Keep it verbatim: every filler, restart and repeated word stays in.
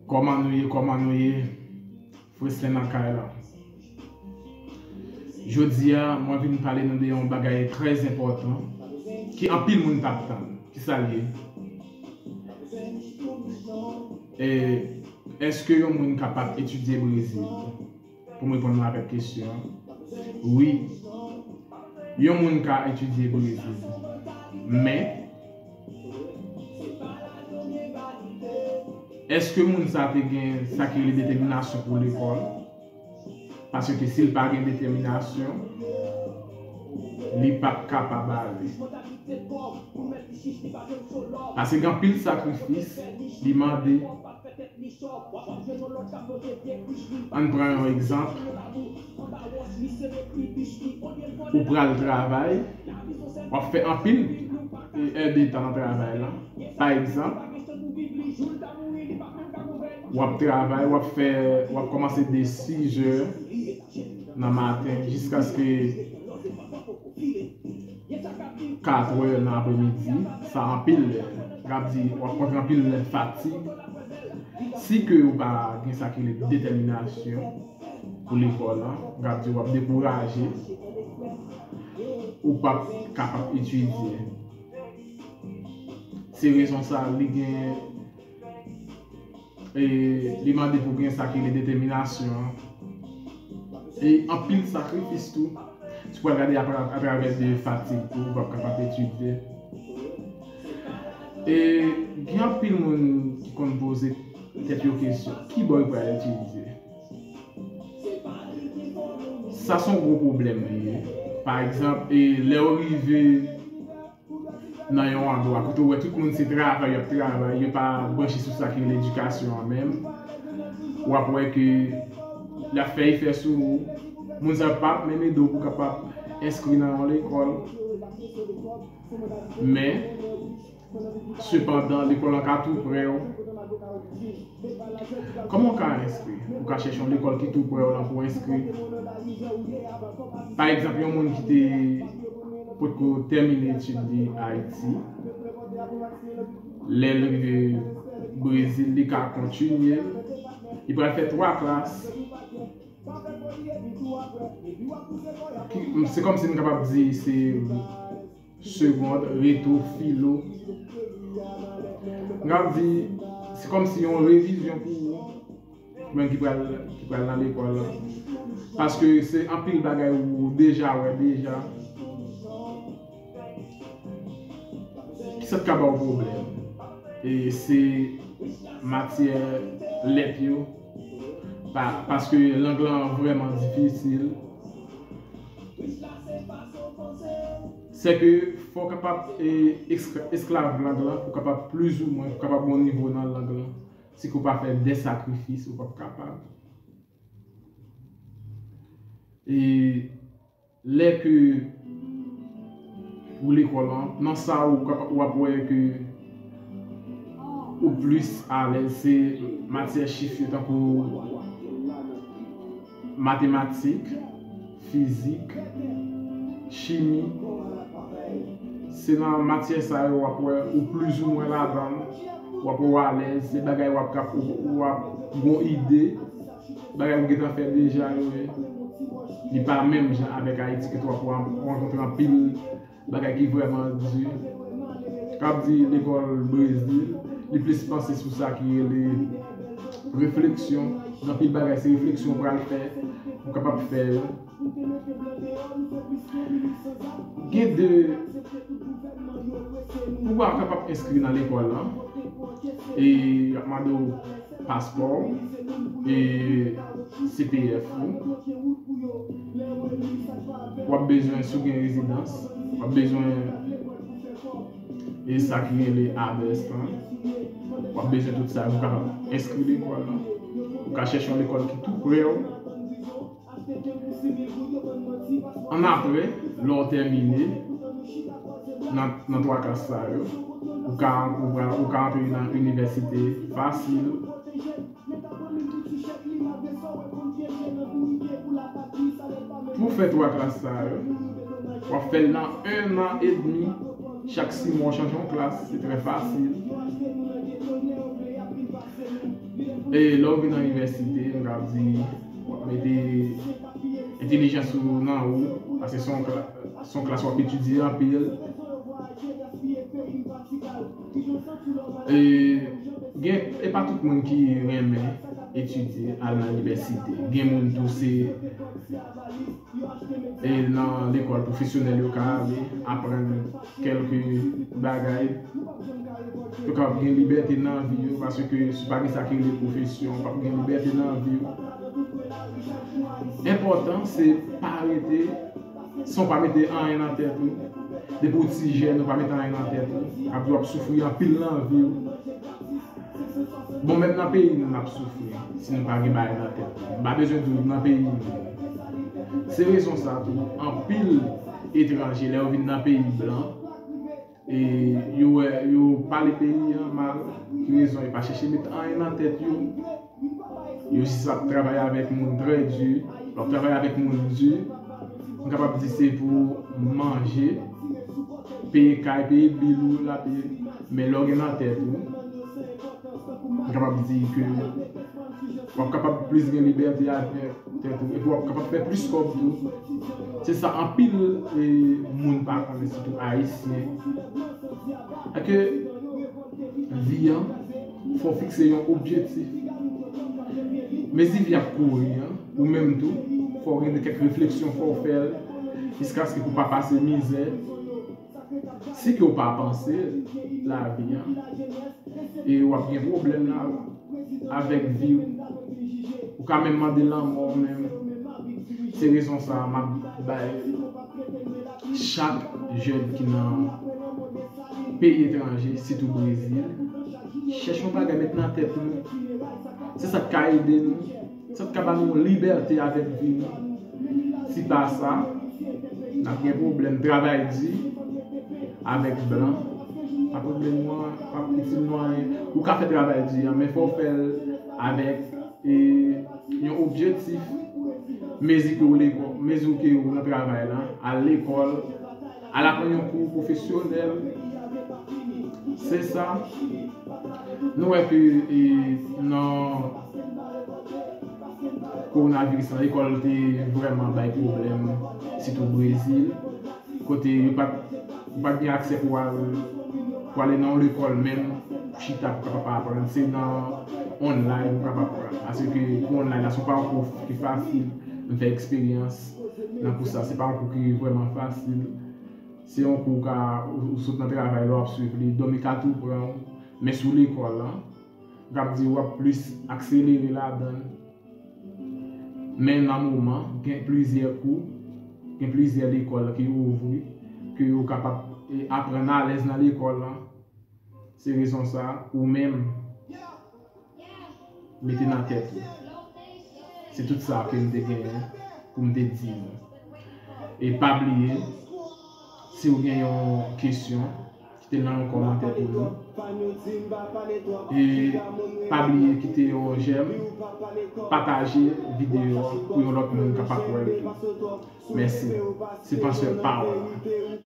Kòman nou ye? Kòman nou ye? Freslin nan kay la. Jodi a, mwen vin pale nou de yon bagay trè enpòtan ki anpil moun t ap tann. Kisa l ye? E, èske yon moun kapab etidye Brezil? Pou m reponn nou avèk kesyon an, wi, yon moun ka etidye Brezil. Men, èske moun sa te gen sa ki rele detèminasyon pou lekòl? Paske si l pa gen detèminasyon, li p ap kapab ale. Paske gen anpil sakrifis li mande. Ann pran yon egzanp. Ou pral travay, w ap fè anpil èdtan nan travay la. Pa egzanp, w ap travay, w ap fè, w ap kòmanse de sizè nan maten jiskaske katrè nan apremidi, sa anpil lè. N ap di, w ap kontre anpil lè fatig. Si ke ou pa gen sa ki rele detèminasyon pou lekòl la, n ap di w ap dekouraje, ou p ap kapab etidye. Se rezon sa li gen E li mande pou gen sa ki rele detèminasyon an. E anpil sakrifis tou. Si w pral gade atra- atravè de fatig tou, ou p ap kapab etidye. E gen anpil moun ki konn poze tèt yo kesyon, ki bò yo pral etidye? Sa se yon gwo pwoblèm li ye. Pa egzanp, e lè w rive nan yon andwa kote w wè tout moun se travay y ap travay, yo pa branche sou sa ki rele edikasyon an menm, w ap wè ke l ap fè efè sou ou. Moun sa yo p ap menm ede w pou w kapab enskri nan yon lekòl. Men, sepandan, lekòl lan ka tou prè w. Kòman w ka enskri? Ou ka chèche yon lekòl ki tou prè w lan pou w enskri. Pa egzanp, yon moun ki te potko tèmine etid li Ayiti, lè l rive Brezil, li ka kontinye, li pral fè twa klas. Ki- Se kòmsi m kapab di se segond, reto, filo. M ka di, se kòmsi yon revizyon pou ou, menm ki pral, ki pral nan lekòl la. Paske se anpil bagay ou deja wè deja. Kisa k ka ba w pwoblèm? E se matyè lèt yo. Pa- paske lang lan vrèman difisil. Se ke fò w kapab e, eskla- esklav lang lan, pou w kapab plizoumwen, pou w kapab bon nivo nan lang lan. Si ke w pa fè de sakrifis, ou p ap kapab. E lè ke ou lekòl lan, nan sa ou kapa- w ap wè ke ou plis alèz, se matyè chif yo, tankou matematik, fizik, chimi. Se nan matyè sa yo w ap wè ou plizoumwen ladan l, w ap wè w alèz, se bagay w ap kap- w ap gon ide, bagay ou gentan fè deja yo ye. Li pa menm jan avèk Ayiti kote w ap rankontre anpil bagay ki vrèman di. K ap di lekòl Brezil, li plis panse sou sa ki rele refleksyon. Gen anpil bagay, se refleksyon ou pral fè, ou kapab fè yo. Gen de, pou w kapab enskri nan lekòl lan, e y ap mande w paspò w, e C P F ou. W ap bezwen, si w gen rezidans, w ap bezwen, e sa ki rele adrès lan. W ap bezwen tout sa pou w kapab enskri lekòl lan. Ou ka chèche yon lekòl ki tou prè w. Annapre, lè w tèmine nan, nan twa klas sa yo, ou ka, ou ka, ou ka antre nan inivèsite fasil. Pou w fè twa klas sa yo, w ap fè l nan en an edmi. Chak sis mwa, w chanje yon klas, se trè fasil. E lè w vin nan inivèsite, m ka di, w ap mete entèlijans ou nan ou, paske se yon kla-, se yon klas w ap etidye anpil. E gen, e pa tout moun ki renmen etidye, al nan inivèsite. Gen moun tou se e nan lekòl pwofesyonèl yo ka ale aprann kèlke bagay. Yo kapab gen libète nan vi yo, paske si w pa gen sa ki rele pwofesyon, w p ap gen libète nan vi w. Enpòtan, se pa rete, san w pa mete anyen nan tèt ou. Depi w ti jèn, ou pa mete anyen nan tèt ou, ap di w ap soufri anpil nan vi w. Bon, menm nan peyi nou, n ap soufri si nou pa gen bagay nan tèt nou. M pa bezwen di w nan peyi nou. Se rezon sa tou, anpil etranje, lè yo vin nan peyi blan, e yo wè, yo pale peyi an mal. Ki rezon? Yo pa chèche met anyen nan tèt yo. Yo jis ap travay avèk moun trè di. Lè w ap travay avèk moun di, m kapab di se pou manje, peye kay, peye bil ou, l ap ye. Men lè w gen nan tèt ou, m kapab di ke w ap kapab plis gen libète avèk tèt ou, epi w ap kapab fè plis kòb tou. Se sa anpil, e, moun pa konnen, sitou Ayisyen. Paske vi an, fò w fikse yon objektif. Mezi vi ap kouri an, ou menm tou, fò w gen kèk refleksyon, fò w fè l, jiskaske pou w pa pase mizè. Si ke w pa panse lavi an, e w ap gen pwoblèm la avèk vi w. Ou ka menm mande lanmò w menm. Se rezon sa a m ap bay chak jèn ki nan peyi etranje, sitou Brezil, chèche yon bagay met nan tèt nou. Se sa k ka ede nou. Sa k ka ba nou libète avèk vi nou. Si pa sa, n ap gen pwoblèm. Travay di avèk blan, pa pwoblèm nou an, pa itil nou anyen. Ou ka fè travay di an, men fò w fè l avèk, e, yon objektif. Mezi ke w lekò-, mezi ke w nan travay la, al lekòl, al aprann yon kou pwofesyonèl. Se sa. Nou wè ke, e, nan kowonaviris lan, lekòl te vrèman bay pwoblèm, sitou Brezil, kote yo pa t, ou pa t gen aksè pou al, pou ale nan yon lekòl menm, pou chita, pou kapab aprann. Se nan online ou kapab aprann. Paske pou online la, se yon pakou ki fasil. M fè eksperyans nan kou sa. Se pa yon kou ki vrèman fasil. Se yon kou ka, ou, ou sot nan travay la, w ap swiv li, dòmi ka tou pran w. Men sou lekòl la, m kab di w ap plis akselere ladan l. Men nan moman, gen plizyè kou, gen plizyè lekòl ki ouvri, ke ou kapab, e, aprann alèz nan lekòl la. Se rezon sa, ou menm, mete nan tèt ou. Se tout sa ke m te genyen pou m te di nou. E pa bliye, si w gen yon kesyon, kite l nan yon kòmantè pou nou. E pa bliye kite yon jèm, pataje videyo a pou yon lòt moun kapab wè l tou. Mèsi. Se Pansè Pawòl la.